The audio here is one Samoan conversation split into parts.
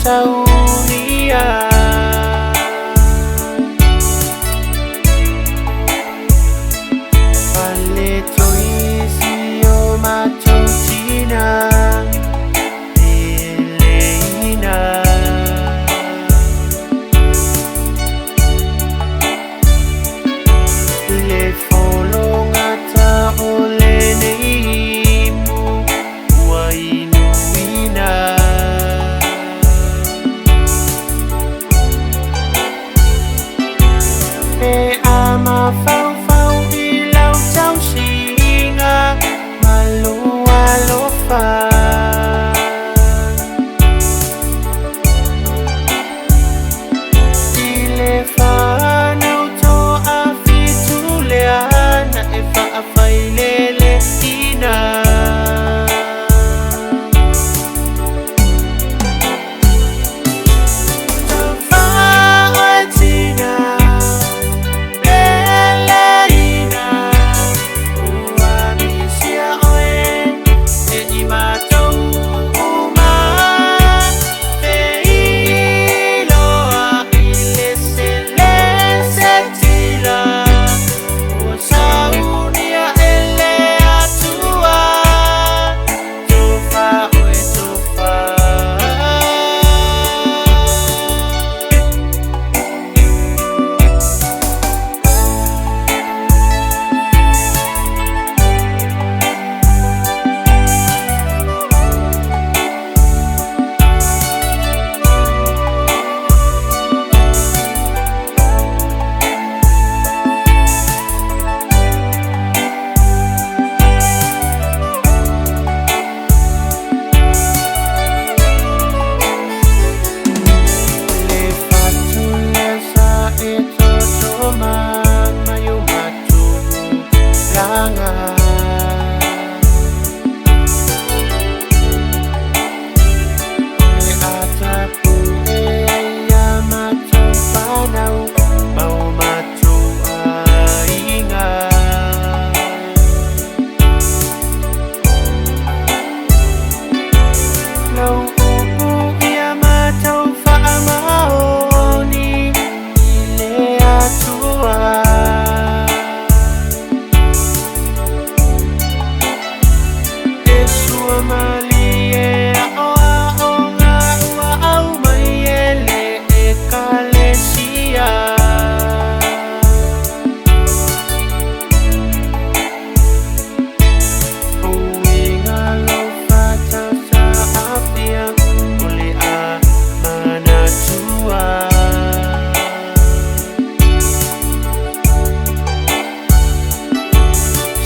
Saunia. Faletoisi o matautina Eleina. Le folongata o lenei ipu ua inuina. Pe a mafaufau i lau tausiga ma lou alofa. I le fanau toafitu lea na e faafaileleina. Tofa'oetina peleina ua misia oe e i matou uma feiloa i le selesetila ua saunia e le Atua. Tofa oe tofa. Le fatule sa e totoma mai o matulaga. O le atapu e ai ia matou fanau ma o matou aiga. Lau upu ia matou faamaoni i le Atua. E sua malie aoaoga ua aumai e le Ekalesia. O uiga alofa tausaafia o le a manatua.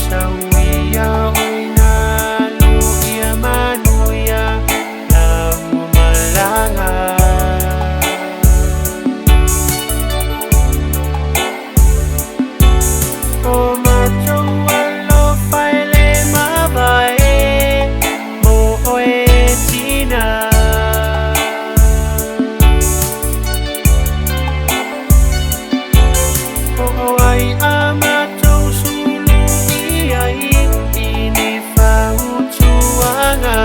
Sauia oe na alu ia manuia lau malaga. O matou alofa e lē mavae mo oe tina. Po o ai a matou sulu i ai i ni fautuaga.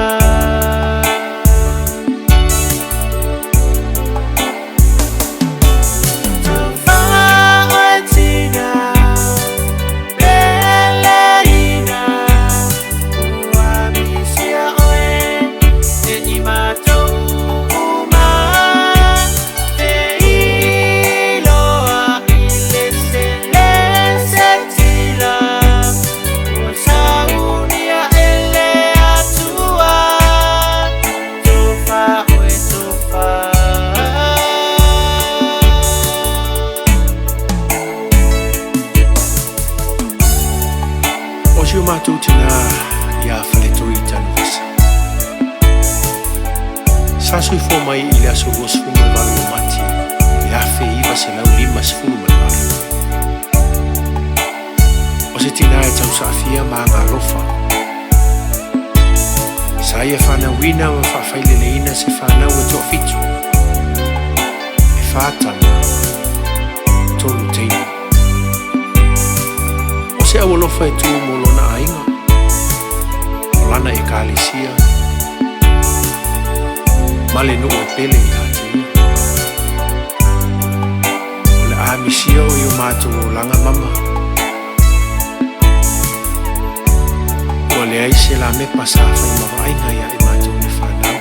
Tofa'oetina peleina ua misia oe e i matou uma feiloa i le selesetila ua saunia e le Atua. Tofa oe tofa. O si o matou tinā ia Faletoi Tanuvasa. Sa soifua mai i le aso 28 o Mati i le 1958. O se tinā e tausaafia ma agalofa. Sa ia fanauina ma faafaileleina se fanau e toafitu. E 4 tama, 3 teine. O se aualofa e tu mo lona aiga. O lana ekalesia. Ma le nuu e pele ia te ia. O le a misia o i o matou olaga mama. Ua leai se lamepa sa fai ma vaaiga ia i matou le fanau.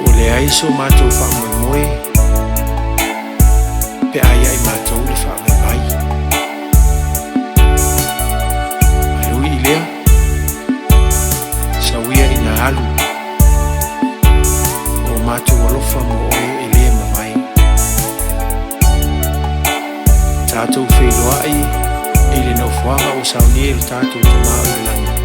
Ua leai so matou faamoemoe pe a ia i matou le faavaivai. Ae ui i lea, sau ia ina alu, o matou alofa mo oe e le mavae. Tatou feiloai i le nofoaga ua saunia e le tatou Tama o i le lagi.